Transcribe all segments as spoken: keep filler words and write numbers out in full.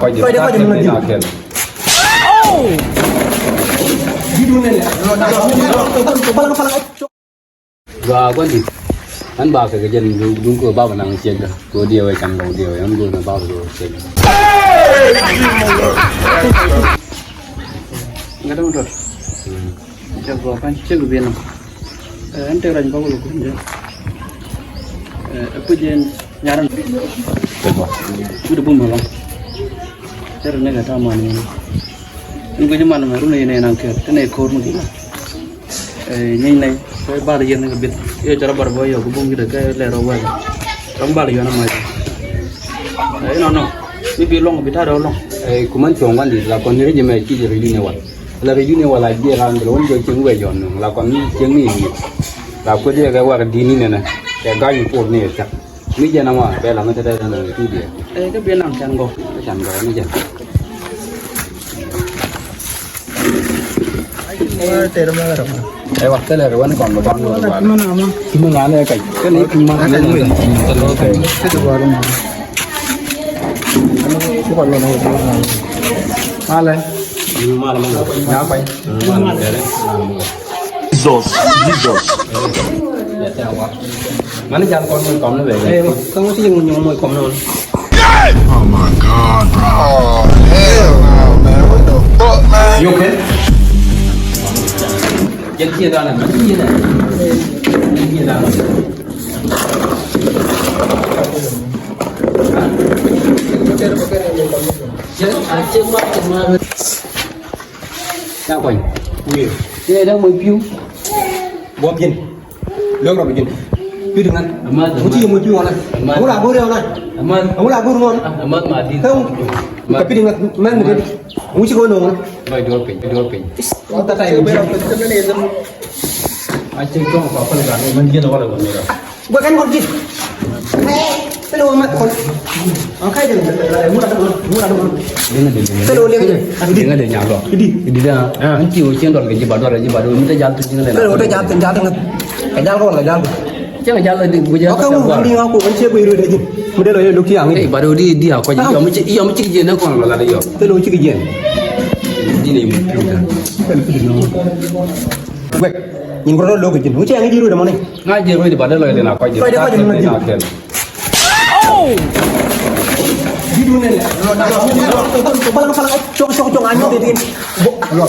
Kɔc dee kɔc dee kɔc dee. Gua guandi. An ba kɛ kɛ jɛn duŋ kɛ baba naŋ ciek da. Kɛ diɛ wɛ can kɛ diɛ wɛ an go̱o̱n baba kɛ ciek da. Ŋa däŋ tɔt. Cɛ gua kan ciek bi naŋ. Ɛn tëë rany bak wä lɔ kui̱n jɛ. Ɛ puc jɛ nyaran. Wi̱cdɛ bum ɛlɔ̱ŋ. Cɛ rɛ nɛk ɛ ta̱a̱ man yɛn. Ɛn guic man mɛ run ɛ yɛn ɛ naŋ kɛɛr te nɛ ko̱r mi gila. Ɛ nyɛny nɛy kɛ bar yɛn kɛ bil. Yɛ cɛ rɔ bar bä yɔk bum gidɛ kɛ lɛ rɔ wɛl. Rɔm bar yɔn ama jɛ. Ɛ inɔ nɔ mi bi lɔŋ bi ta̱a̱ rɛ lɔŋ. Ɛ kuman cuɔ̱ŋ guandi la kɔn ni ri jɛ mɛ ci jɛ ri yun ɛ wal. La ri yun ɛ wal a jiɛ ran bɛ lɛ wun jɛ cieŋ wɛ yɔn nɔŋ la kɔn ni cieŋ ni yɛ. La kuet yɛ kɛ wak di ni nɛnɛ kɛ ga̱ny puɔl ni yɛ cak. Mi jɛn ama bɛ la mi te dee dee nɔ ti diɛ. Ɛ kä bi naŋ can gɔk. Can gɔk mi jɛn. Ɛ wa thilɛ ri wani kɔn bɛ kɔn bɛ kɔn. Ti mi ŋa̱n ɛ kac kɛ ni ti ma ti ma. Malɛ. Nya kuany. Jesus, Jesus. Mani jal kɔn mɔc kɔm ni bɛ. Ɛ, kaŋ ti jɛ ŋun nyɔŋ mɔc kɔm ni ɣɔn. Oh my God, bro. Hell no, man. What the fuck, man? You okay? Jɛn kiɛ danɛ, jɛn kiɛ danɛ. Jɛn kiɛ danɛ. Jɛn a cɛ ma cɛ ma. Ca kuany. Wi̱i̱. Yɛ dee moc pi̱u. Buɔ̱m ji̱n. Lo̱k rɔ bi ji̱n. Pi̱u ti ŋän. Amäth. Ŋuci yɛ moc pi̱u ŋɔnɛ. Amäth. Ŋuci la go̱r yɛ ŋɔnɛ. Amäth. Ŋuci la go̱r ŋɔn. Amäth ma di̱n. Kä ŋuci pi̱u ti ŋän. Mɛn mi dee. Ŋuci kɛ wä lo̱k ŋɔnɛ. Lɔc duɔ̱ɔ̱r piny. Duɔ̱ɔ̱r piny. Ŋuci ta ta yɛ moc pi̱u. A cɛ kɔn kɔ pɛl ka ni mɛn ji̱n wala wala. Guɛ kɛn kɔn ji̱. Pɛlɛ wä mat kɔn. Ɔn ka̱c jɛ lɛ ŋura dɔ̱ŋ ŋura dɔ̱ŋ. Pɛlɛ wä liɛŋ jɛ. Liɛŋ jɛ nyal dɔ̱ŋ. Idi. Idi da. An ti wä cien dɔl kɛ ji̱ ba dɔl kɛ ji̱ ba dɔl mi te jal tu ji̱ ŋa lɛ. Pɛlɛ wä te jal tu jal tu ŋa. Kɛ jal kɔn kɛ jal tu. Cɛ kɛ jal la di guja. Ɔkɛ ŋu di ŋa ko an cɛ guj ruet jɛ ji̱. Mi dee lɔ yɛ luk ti aŋ. Ba dɔl di di a kɔc yɔm ci yɔm ci jiɛn dee kɔn la la di yɔm. Pɛlɛ wä ci jiɛn. Di ne mu piu da. Pɛlɛ piu da. Guɛk. Nyin kɔrɔ lo̱k ji̱n. Ŋu cɛ ŋi̱ ji̱ ruet mɔni. Ŋa ji̱ ruet ba dee lɔc lina kɔc ji̱. Kɔc ji̱ kɔc ji̱ mɔni ji̱n. Ji̱ dun nɛn. Palaŋ palaŋ cɔk cɔk cɔk a nyɔk dee din. Ji̱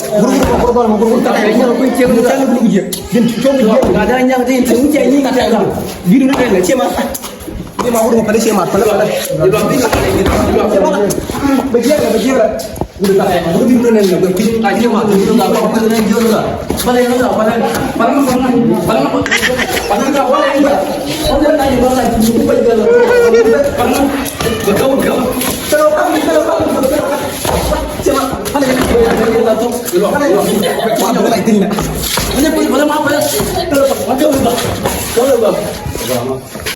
dun nɛn. Cie ma. Ni ma wut mɔ pɛlɛ cie mat pɛlɛ pɛlɛ. Bɛ jiɛk lɛ bɛ jiɛk lɛ. Wut ka wut bi nɛ nɛ bɛ jiɛk mat wut ka bɛ jiɛk lɛ.